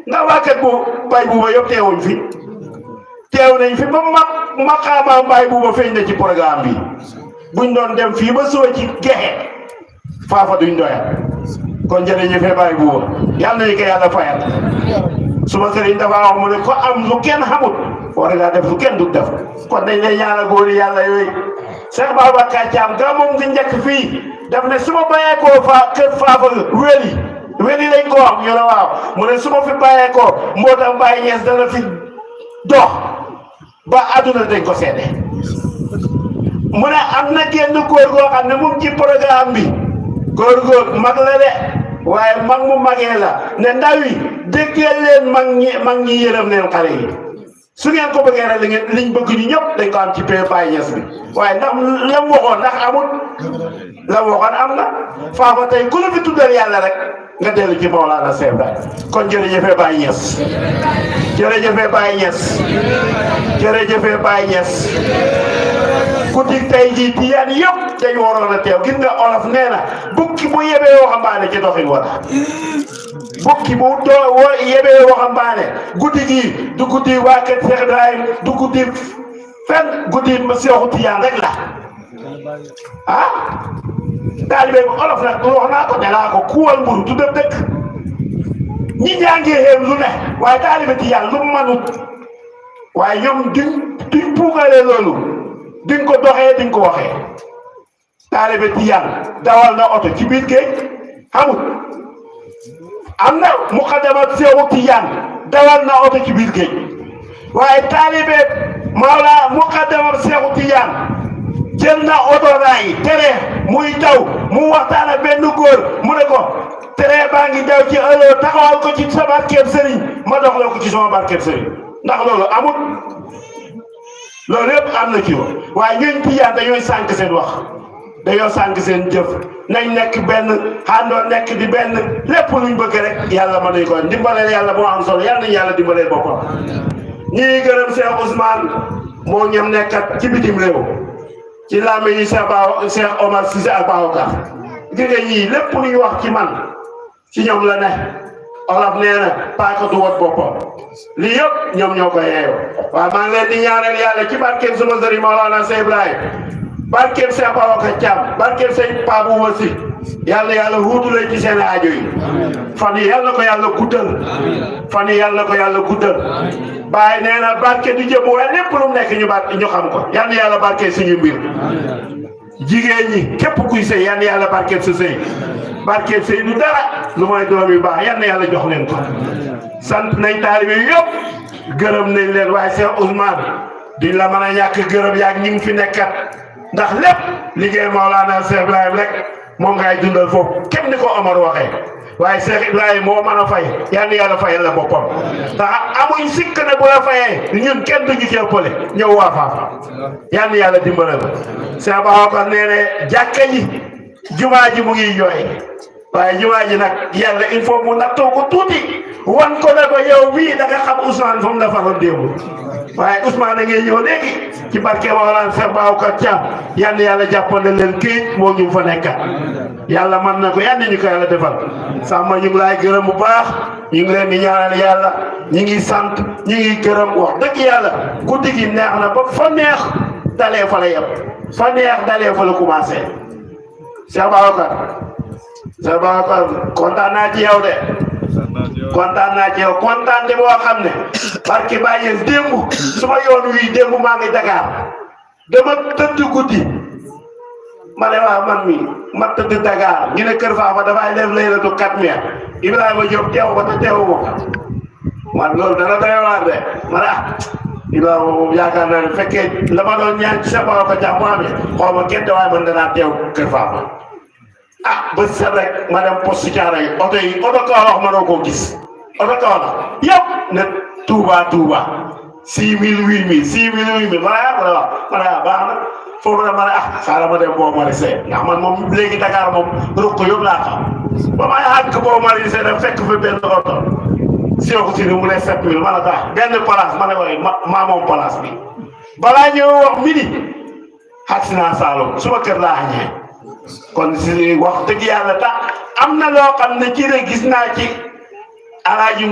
ndax waa kër bu Baye Bouba yëpp teewuñ fi teew nañ fi ba maqaama Baye Bouba feeñ na ci programme bi buñ doon dem fii ba soo ci gexe faafa duñ doyal kon jërëjëf Baye Bouba yàlla nañu ko yàlla fayal suma sëriñ dafa wax mu ne ko am lu kenn xamut war ngaa def lu kenn du def kon dañ lay ñaanal góor yàlla yooyu Cheikh Babacar Thiam ga moom nga njëkk fii daf ne su ma bàyyeekoo kër faafa weli lañ ko wax ñu ne waaw mu ne su ma fi bàyyeekoo mbootam Baye Niass dana fi dox ba àdduna dañ ko seede mu ne am na genn góor goo xam ne mu ngi ci programme bi góor mag la de waaye mag mu magee la ne ndaw yi déggee leen mag ñi yërëm leen xale yi su ngeen ko bëggee rek liñ bëgg ñu ñëpp dañ ko am ci Baye Niass bi waaye ndax la mu waxoon ndax amul la mu waxoon am na faafa tey ku la fi tuddal yàlla rek nga dellu ci Mawlana Cheikh Ibrahima kon jërëjëf Baye Niass jërëjëf Baye Niass jërëjëf Baye Niass guddi tey jii tiyaan yëpp dañu waroon a teew gis nga olof nee na bukki bu yebee waxambaane ci doxin wala bukki bu yebee waxambaane guddi gii du guddi waa kër Cheikh Ibrahima du guddi fenn guddi ma Seexu Tijaan rek la ah taalibe bu olof nag wax naa ko ne naa ko kuwal mburu du def dëkk ñi jàngee xeem lu ne waaye taalibe Tijaan lu mu manut waaye ñoom duñ puugalee loolu diñ ko doxee diñ ko waxee taalibe Tijaan dawal na oto ci biir géej xamul am na muqaddamat Seexu Tijaan dawal na oto ci biir géej waaye taalibe Mawla muqaddamat Seexu Tijaan jël na oto raay tere muy daw mu waxtaan ak benn góor mu ne ko tere baa ngi daw ci ëllëg taxawal ko ci sa barkeeb sëriñ ma dox la ko ci sama barkeeb sëriñ ndax loolu amul loolu yëpp am na ci woon waaye ñooñu Tijaan dañooy sànq seen wax dañoo sànq seen jëf nañ nekk benn àndoo nekk di benn lépp luñ bëgg rek yàlla mën nañu ko dimbaleel yàlla moo am solo yàlla nañu yàlla dimbaleel boppam. ñii gërëm Cheikh Ousmane moo ñam nekkat ci bitim réew ci làmmiñ yi Cheikh Omar Cissé ak Babacar gis nga ñii lépp lu ñu wax ci man ci ñoom la ne Olof nee na paaka du wat boppam lii yëpp ñoom ñoo ko yeeyoo waaye maa ngi leen di ñaanal yàlla ci barkeem suma sëriñ Mawlana Cheikh Ibrahima barkeem Cheikh Babacar Thiam barkeem Cheikh Pape Bouba Sy yàlla wuutule ci seen aajo yi fan yi yàlla ko yàlla guddal fan yi yàlla ko yàlla guddal Baye nee na barke du jëm waaye lépp lu mu nekk ñu xam ko yàlla barke suñu mbir jigéen ñi képp kuy sëy yàlla barke sa sëy barke sëy du dara lu mooy doom yu baax yàlla jox leen ko sant nañ taalibe yëpp gërëm nañ leen waaye Cheikh Ousmane di la mën a ñàkk gërëm yaag ñi ngi fi nekkat ndax lépp liggéey Mawlana Cheikh Ibrahima rek moom ngay dundal foofu képp ni ko Omar waxee waaye Cheikh Ibrahima moo mën a fay yàlla fayal la boppam ndax amuñ sikk ne bu la fayee ñun kenn duñu ci ëppale ñëw waa Faafa yàlla dimbale la Cheikh Babacar nee ne jàkka ji jumaa ji mu ngi jooy waaye jumaa ji nag yàlla il faut mu nattoo ko tuuti wan ko ne ko yow bii da nga xam Ousmane fu mu la faroon démb waaye Ousmane da ngay ñëw léegi ci barke Mawlana Cheikh Babacar Thiam yàlla jàppale leen kii moo ñu fa nekkat yàlla mën na ko ñu ko yàlla defal sàmma ñu ngi laay gërëm bu baax ñu ngi leen di ñaanal yàlla ñu ngi sant ñu ngi gërëm wax dëgg yàlla guddi gi neex na ba fa neex dalee fa la yem fa neex dalee fa la commencé Cheikh Babacar kontaan naa ci yow de kontaan naa ci yow kontaan de boo xam ne barki Baye démb suma yoon wi démb maa ngi Dakar dama tëdd guddi ma ne waa man mi ma tëdd Dakar ñu ne Kër Faafa dafay def laylatu 4 mai Ibrahima Diop teew ko te teewu ko man loolu dana doy waar de ma ne Ibrahima moom yaakaar naa ne fekkee la ma doon ñaan ci sa bopp ko jàmm amee xaw ma kenn waaye man danaa teew Kër Faafa ba set rek ma dem poste Thiaroye yi oto Kaolack ma doo koo gis oto Kaolack yëpp ne Touba 6000 8000 ma ne baax na foofu nag ma ne xaaral ma dem boo marisé ndax man moom léegi Dakar moom ruq yëpp laa xam ba may àgg boo marisé da fekk fi benn oto Seexu si mu ne 7000 ma ne benn place ma ne waaye maa moom place bi balaa ñëw wax midi xag si naa Saalum suma kër laa añee kon si wax dëgg yàlla tax am na loo xam ne ci rek gis naa ci alaaji